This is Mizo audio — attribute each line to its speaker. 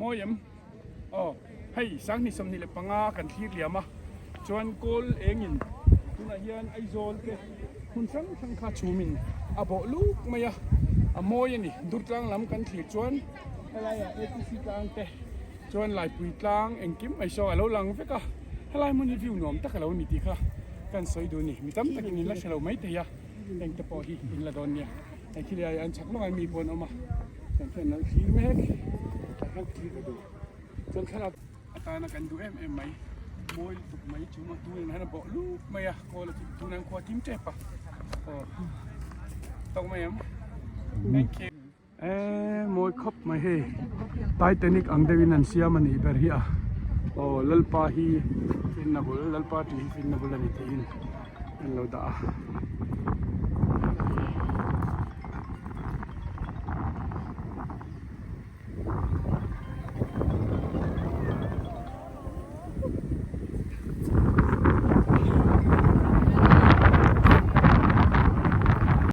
Speaker 1: Mawi em? Aw, hei 2025 kan thlir liam a, chuan kawl engin tunah hian Aizawl te hmun hrang hrang kha chhumin a bawh luk mai a, a mawi a ni. Durtlang lam kan thlir chuan helaiah ATC tlang te chuan Laipui tlang engkim mai saw a lo lang vek a, helai hmun hi view nuam tak a lo ni tih kha kan sawi duh a ni. Mi tam takin in la hre lo maithei a, engte pawh hi in la dawn nia. Hei khi lai an chak lawk a mi pawh an awm a chuan khian an lo thlir mek tah hian thlir ve duh chuan thlalak atana kan duh em em mai mawi lutuk mai chu maw tunah hian a bawh lup mai a kawl a tunah hian khua a thim tep a aw tawk mai em thank you eee mawi khawp mai hei titanic ang deuhin an siam a nih ber hi a aw lalpa hi finna bul lalpa tih hi finna bul a ni tiin an lo dah a.